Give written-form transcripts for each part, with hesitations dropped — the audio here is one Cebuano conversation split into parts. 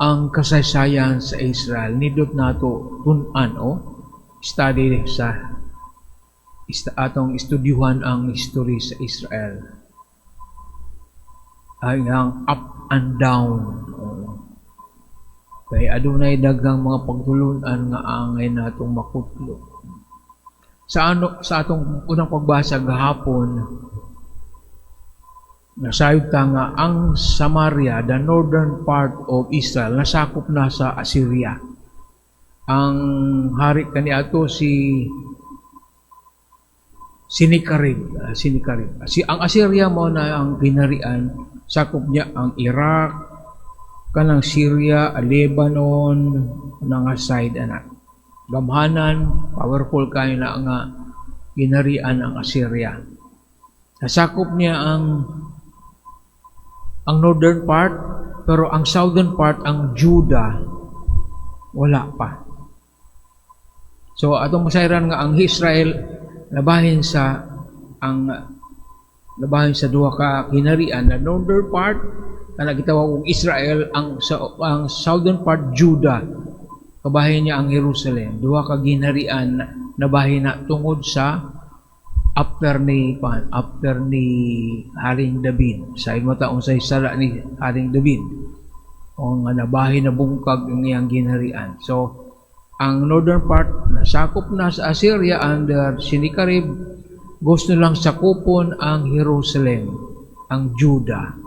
Ang kasaysayan sa Israel. Nindot nato tun-an o study sa atong estudyuhan ang history sa Israel. Ay ang up and down. Oh. Kay adunay daghang mga pagtulunan nga angay natong makutlo. Sa atong unang pagbasa gahapon, nasayod ta nga ang Samaria, the northern part of Israel, nasakop na sa Assyria. Ang hari kaniadto si Sennacherib, Sennacherib. Ang Assyria mo na ang ginarian, sakop niya ang Iraq, kanang Syria, Lebanon, nga side ana. Gamhanan, powerful kayo na nga ginarian ang Assyria. Nasakop niya ang northern part, pero ang southern part, ang Judah, wala pa. So atong masayran nga ang Israel nabahin sa duha ka kinarian, the northern part kana gitawag og Israel, ang southern part Judah, kabahin niya ang Jerusalem. Duha ka ginharian nabahin na tungod sa after ni Haring David. Sa imo ta unsay sala ni Haring David o nga nabahin na bungkag ang iyang ginharian. So ang northern part nasakop na sa Assyria under Sennacherib. Gusto lang sakupon ang Jerusalem, ang Judah.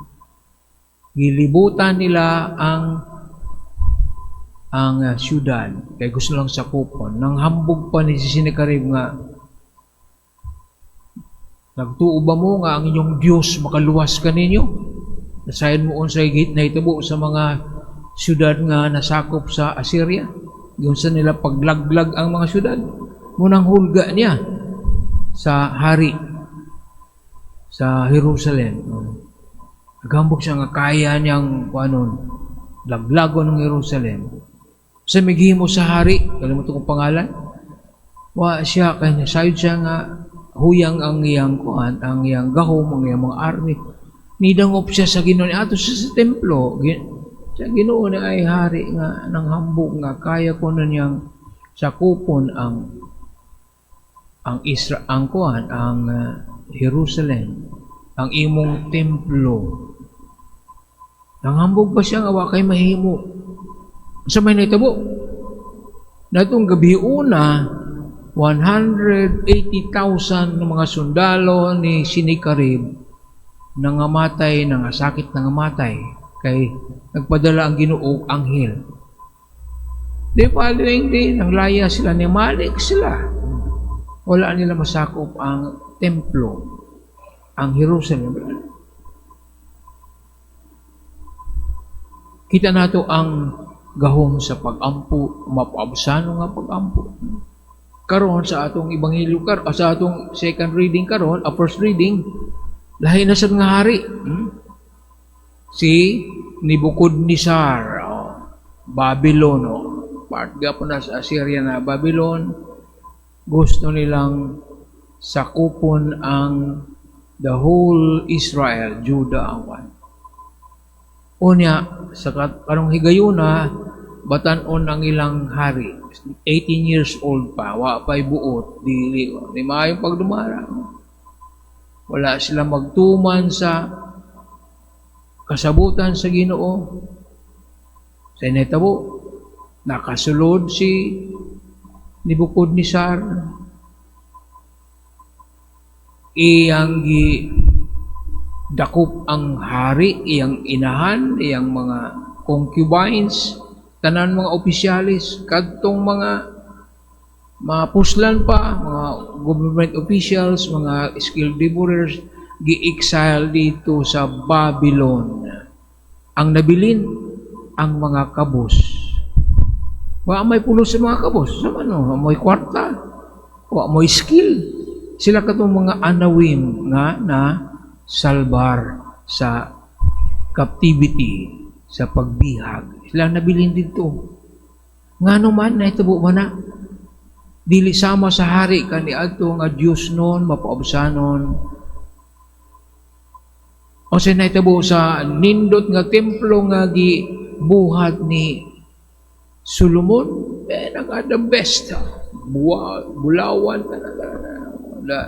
Gilibutan nila ang syudad kay gusto lang sakupon. Nang hambog pa ni si Sennacherib nga, "Nagtuo ba mo nga ang inyong Diyos makaluwas kaninyo? Nasayon mo unsay nahitabo sa mga syudad nga nasakop sa Assyria. Giunsa nila paglaglag ang mga syudad." Munang hulga niya sa hari sa Jerusalem. Naghambog siya nga kaya niyang kuanon, laglagon ng Jerusalem. Sa mighimo sa hari, kalimutan kong pangalan, wa siya, kay sayod siya nga huyang ang iyang kuan, ang iyang gahom, ang iyang mga army. Nidangop siya sa Ginoo ato siya sa templo. Sa Ginoo na ay hari nga nang hambog nga kaya ko na niyang sakupon ang Isra ang kuan ang Jerusalem, ang imong templo. Nanghambog pa siya nga wa kay mahimo. Sa may nahitabo? Natong gabi una, 180,000 ng mga sundalo ni Sennacherib nangamatay, nangasakit, nangamatay kay nagpadala ang Ginoo og anghel. The following day, nanglaya sila, nimalik sila. Wala nila masakop ang templo, ang Jerusalem. Kita nato ang gahom sa pag-ampo, mapaabsano nga pag-ampo. Karon sa atong ebanghelyo kar sa atong second reading karon, a first reading, lahi na sad nga hari. Si Nebuchadnezzar, oh, Babylon, oh. Part gapon na sa Assyria na Babylon, gusto nilang sakupon ang the whole Israel, Judah ang one. Unya, sa karong higayuna, batan-on ang ilang hari. 18 years old pa, wa pa'y buot, dili, di maayong pagdumara. Wala sila magtuman sa kasabutan sa Ginoo. Sa nahitabo, nakasulod si Nebuchadnezzar, iyang gi dakop ang hari, iyang inahan, iyang mga concubines, tanan mga opisyalis, kadtong mga puslan pa, mga government officials, mga skilled laborers, gi-exile dito sa Babylon. Ang nabilin, ang mga kabos. Wa may pulos sa mga kabos. Sa ano, may kwarta. Wa may skill. Sila katong mga anawim nga na salbar sa captivity, sa pagbihag. Sila nabilin dito. Ngano man nahitabo man na? Dili sama sa hari kaniadto nga Dios nun, mapaubsanon. O sa nahitabo sa nindot nga templo nga gi gibuhat ni Solomon, eh, naka the best. Buwa, bulawan, the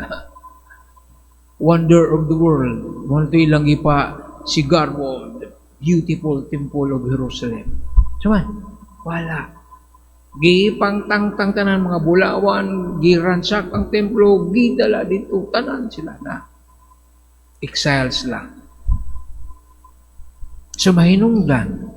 wonder of the world. Mao to ilang ipa sigarbo, the beautiful temple of Jerusalem. So man, wala. Gipangtangtang tanan mga bulawan, giransak ang templo, gidala dito, tanan sila na. Exile sila. So mahinungdan.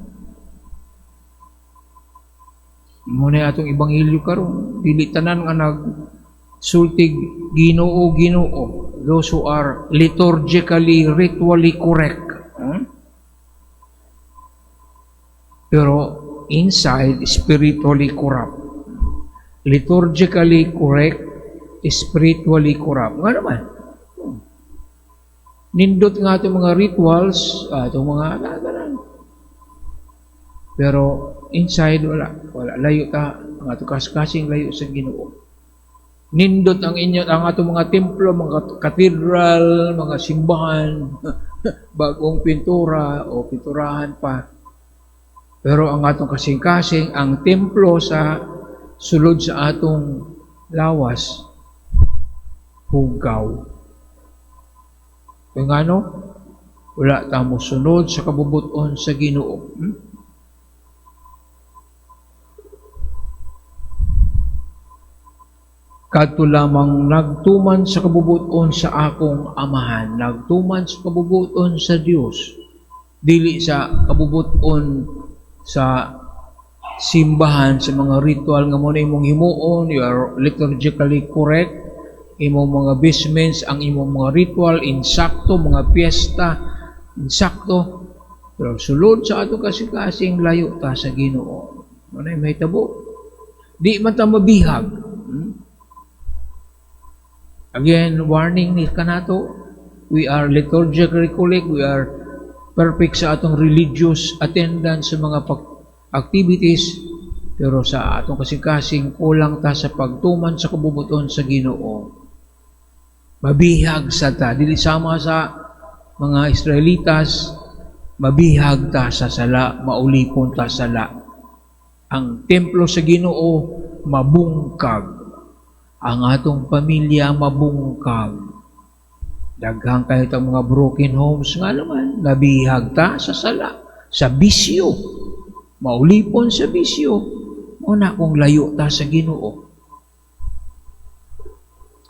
Muna atong ebanghelyo karon, dili tanan nga nagsultig "Ginoo, Ginoo," those who are liturgically, ritually correct. Pero inside, spiritually corrupt. Liturgically correct, spiritually corrupt. Nga naman. Nindot nga itong mga rituals, itong mga tanan. Pero inside, wala. Wala. Layo ta. Ang atong kasing layo sa Ginoo. Nindot ang inyo ang atong mga templo, mga katedral, mga simbahan, bagong pintura o pinturahan pa. Pero ang atong kasing-kasing, ang templo sa sulod sa atong lawas, hugaw. Kaya ngano, wala ta mo sunod sa kabubuton sa Ginoo. Kadto lamang nagtuman sa kabubuton sa akong amahan, nagtuman sa kabubuton sa Dios, dili sa kabubuton sa simbahan, sa mga ritual nga mo na imong himuon. You are liturgically correct, imong mga vestments, ang imong mga ritual insakto, mga piyesta insakto, pero sulod sa ato kasing-kasing, layo ta sa Ginoo. Mao na mahitabo, di man ta mabihag. Again, warning ni kanato, we are liturgically correct, we are perfect sa atong religious attendance sa mga activities, pero sa atong kasing-kasing kulang ta sa pagtuman sa kabubuton sa Ginoo. Mabihag sa ta, dili sama sa mga Israelitas, mabihag ta sa sala, maulipon ta sa sala. Ang templo sa Ginoo mabungkag. Ang atong pamilya mabungkag. Daghang kayo tang mga broken homes nga naman, nabihag ta sa sala, sa bisyo, maulipon sa bisyo, muna kung layo ta sa Ginoo.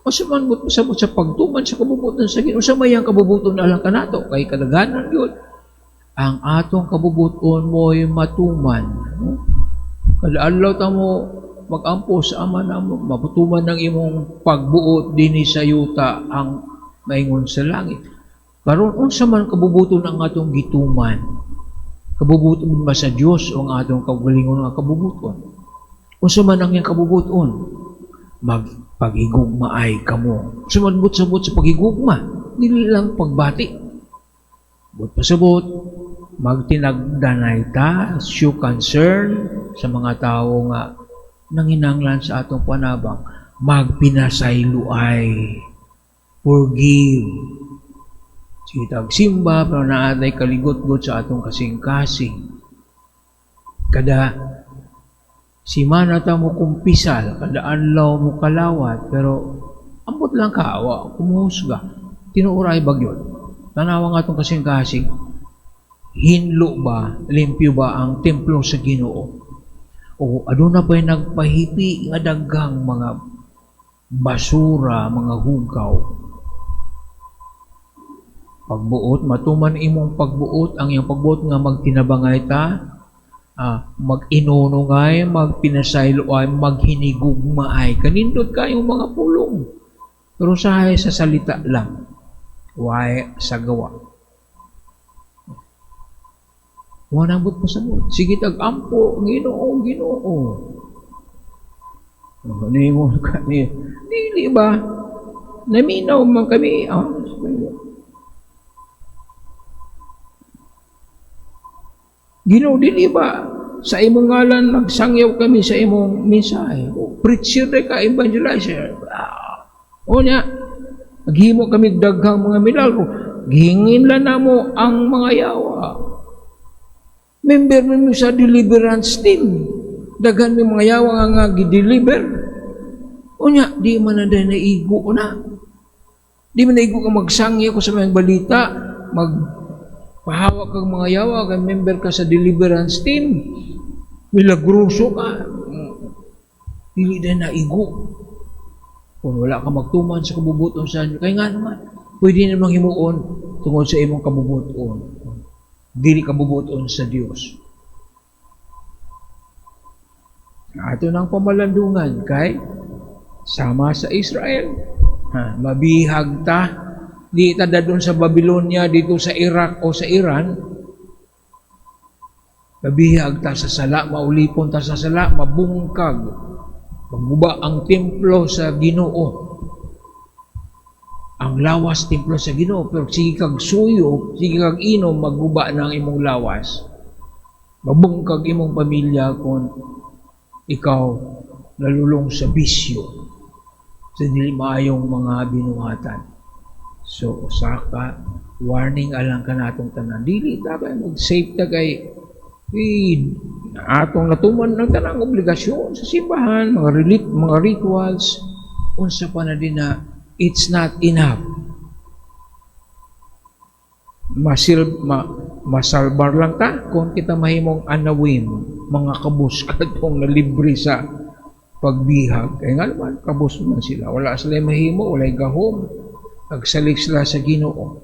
O sa man sabot sa pagtuman sa kabubuton sa Ginoo, sa mayang kabubuton alang kanato, kay kadaghanan yun, ang atong kabubuton mo'y matuman. No? Kada adlaw ta mo magampo sa Ama namo, matuman ng imong pagbuot dinhi sa yuta ang maingon sa langit. Karon, unsa man kabubuton ang atong gituman? Kabubuton ba sa Dios o ang atong kaugalingon nga kabubuton? Unsa man ang iyang kabubuton? Magpaghigugma ay kamo. Unsa man sabot sa paghigugma? Dili lang pagbati. But pasabot, magtinagdanay ta, show concern sa mga tao nga nanginanglan sa atong panabang, magpinasayloay, forgive. Sige tag simba, pero naatay kaligot-got sa atong kasing-kasing. Kada simana ta mo kumpisal, kada adlaw mo kalawat, pero ambot lang ka, wa kumuhusga. Tinuoray bagyon. Tanawa nga atong kasing-kasing, hinlo ba, limpyo ba ang templo sa Ginoo? O aduna pa'y nagpahipi nga daghang mga basura, mga hugaw? Pagbuot, matuman imong pagbuot, ang iyong pagbuot nga magtinabangay ta, mag-inunungay, magpinasayloay, maghinigugmaay. Kanindot kayong mga pulong. Pero sahay sa salita lang, why sa gawa. Wanabot pa sa mo. Sige tag-ampo, Ginoo, Ginoo. Ano ka ni? Dili ba? Naminaw man kami. Oh. Ginoo, dili ba? Sa imong ngalan nagsangyaw kami sa imong mensahe. Preacher ka, evangelizer. O niya, naghimo kami daghang mga milagro. Gihingin lang namo ang mga yawa. Member mo sa deliverance team. Daghan may mga yawa nga gi-deliver. Unya, di man na dahil naigo na. Di man naigo ka magsangya ko sa mga balita, magpahawak kang mga yawa, kay member ka sa deliverance team. Milagroso ka. Dili dahil naigo. Kung wala ka magtuman sa kabubuton sa inyo, kaya nga naman, pwede namang himuon tungod sa imong kabubuton. Dili kabubuton sa Dios. Ato nang pamalandungan kay sama sa Israel. Ha, mabihag ta, di ta dadon sa Babylonia, dito sa Iraq o sa Iran. Mabihag ta sa sala, maulipon ta sa sala, mabungkag. Maguba ang templo sa Ginoo. Ang lawas templo sa Ginoo, pero sige kag suyo, sige kag inom, maguba na ang imong lawas. Mabungkag imong pamilya kung ikaw nalulong sa bisyo, sa dili maayong mga binuhatan. So, usaka, warning alang ka natong tanan. Dili ta kay mag-safe ta kay atong natuman ng tanang obligasyon sa simbahan, mga relit, mga rituals, unsa pa na din na it's not enough. Masalbar lang ta kung kita mahimong anawim, mga kabus katong nalibre sa pagbihag. Kaya nga naman, kabus man sila. Wala sila mahimo, walay gahom. Nagsalig sila sa Ginoo.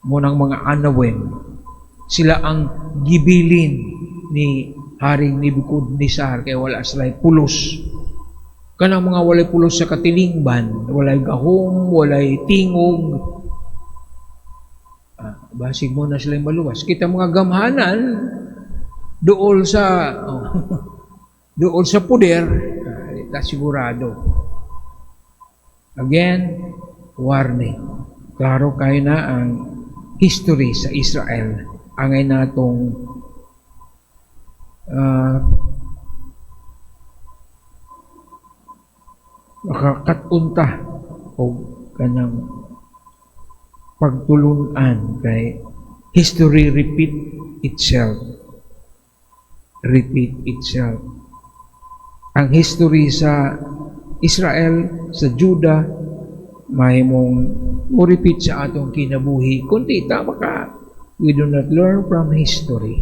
Munang mga anawim. Sila ang gibilin ni Haring Nebuchadnezzar kaya wala sila pulos. Kanang mga walay pulos sa katilingban, walay gahom, walay tingog, basig mo na sila maluwas. Kita mga gamhanan, dool sa poder, ta sigurado. Again, warning. Klaro kayo na ang history sa Israel. Angay natong makakatunta o kanang pagtulunan kay history repeat itself. Repeat itself. Ang history sa Israel, sa Judah, mahimong mo repeat sa atong kinabuhi. Kundi tama ka, we do not learn from history.